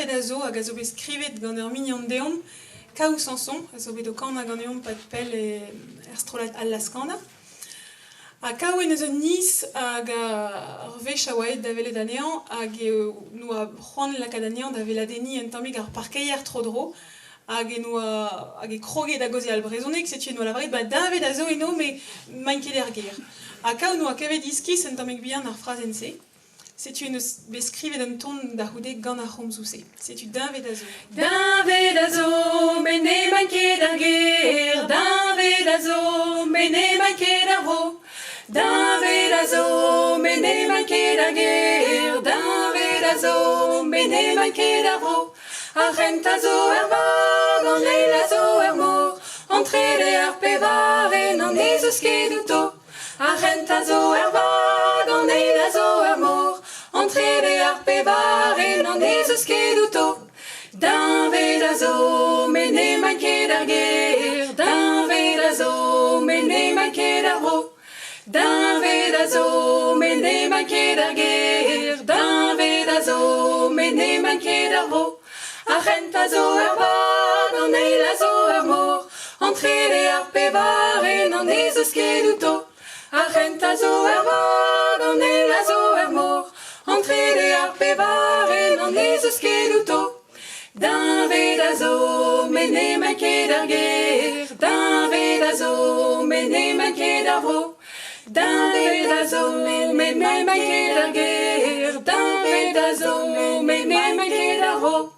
Deñved a zo hag a zo bet skrivet gant ur mignon deomp, Kaou Samson, a zo bet o kanañ ganeomp 'pad pell er strollad Al Laz-Kanañ. Ha Kaou en deus un niz hag ur wech a oa aet da welet anezhañ hag 'noa c'hoant lakaat anezhañ da weladenniñ un tammig ar parkeier tro-dro hag e noa hag e kroge da gaozeal brezhoneg, setu e noa lavaret ba deñved a zo eno met 'maint ket er gêr. Ha Kaou 'noa kavet iskis un tammig bihan ar frazenn-se. Setu en deus bet skrivet un ton da c'houde gant ar c'homzoù-se. Setu deñved a zo. Deñved a zo, met n'emaint ket er gêr. Deñved a zo, met n'emaint ket er vro. Deñved a zo, met n'emaint ket er gêr. Deñved a zo, met n'emaint ket er vro. Ar c'hentañ zo er vag, an eil a zo er mor. An trede, ar pevare, n'an ez eus ket outo. Ar c'hentañ zo er vag, an eil a zo er mor, an trede ar pevare n'an ez eus ket outo. Deñved a zo, met n'emaint ket er gêr. Deñved a zo, met n'emaint ket er vro. Deñved a zo, met n'emaint ket er gêr. Deñved a zo, met n'emaint ket er vro. Ar c'hentañ zo er vag, an eil a zo er mor, an trede ar pevare n'an ez eus ket outo. Ar c'hentañ zo er vag, an eil a zo er mor, an trede ar pevare n'an ez eus ket outo. Deñved a zo, met n'emañ ket er gêr. Deñved a zo, met n'emañ ket er vro. Deñved a zo, met n'emañ ket er gêr. Deñved a zo, met n'emañ ket er vro.